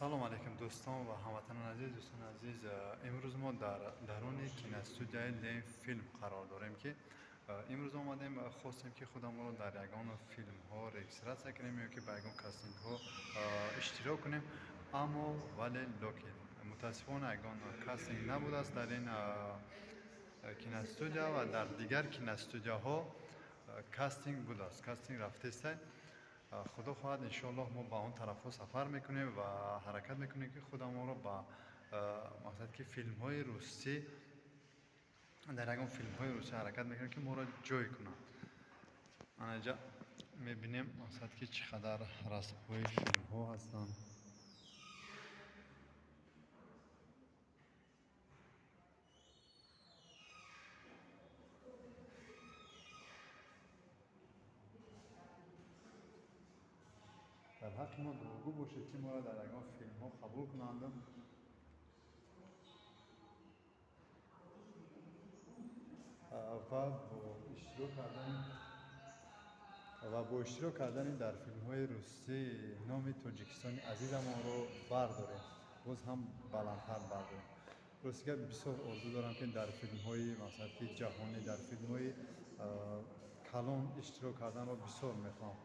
Салом алейкум, дӯстон ва ҳамватанони азиз. Дӯстони азиз, имрӯз мо дар даруни киностудияи Ленфилм қарор дорем, ки имрӯз омадем, хостем, ки худамонро дар ягон филмҳо регистрация кунем ё ки ба ягон кастингҳо иштирок кунем, аммо вале лекин мутаассифона ягон кастинг набудааст дар ин киностудия ва дар дигар киностудияҳо кастинг будааст, кастинг рафтеста. Худо хоҳад, иншоаллоҳ, мо ба он тарафҳо сафар мекунем ва ҳаракат мекунем, ки худамонро ба мақсад ки филмҳои русӣ, дар ягон филмҳои русӣ ҳаракат мекунем, ки моро ҷой кунанд. Анаҷа мебинем, мақсад ки чӣ қадар расмҳои филмҳо ҳастанд. Дар ҳаққи мо дуогӯ бошед, ки моро дар ягон филмҳо қабул кунанд ва бо иштирок кардани дар филмҳои русӣ номи Тоҷикистони азизамонро бардорем, боз ҳам баландтар бардорем. Рости гап, бисёр орзу дорам, ки дар филмҳои, мақсад ки, ҷаҳонӣ, дар филмҳои калон иштирок карданро бисёр мехоҳам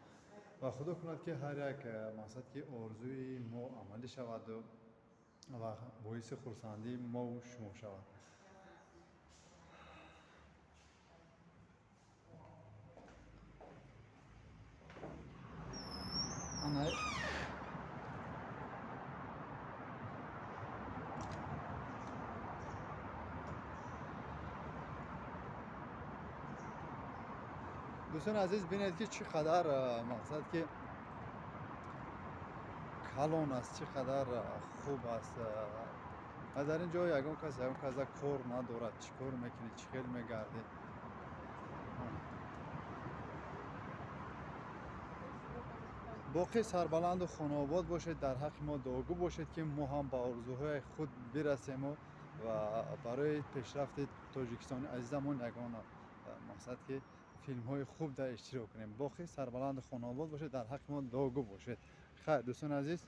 ва худо кунад, ки ҳар як, мақсад ки, орзуи мо амалӣ шаваду ва боиси хурсандии мову шумо шавад. Ана, дӯстони азиз, бинед, ки чӣ қадар, мақсад ки, калон аст, чӣ қадар хуб аст ва дар ин ҷо ягон кас ягон каса кор надорад: чӣ кор мекунӣ, чӣ хел мегардӣ. Боқӣ сарбаланду хонаобод бошед, дар ҳаққи мо дуогӯ бошед, ки мо ҳам ба орзуҳои худ бирасему ва барои пешрафти Тоҷикистони азизамон ягон, мақсад ки, филмҳои хуб дар иштирок кунем. Боқӣ сарбаланду хонаобод бошед, дар ҳаққи мо дуогӯ бошед. Хайр, дӯстони азиз.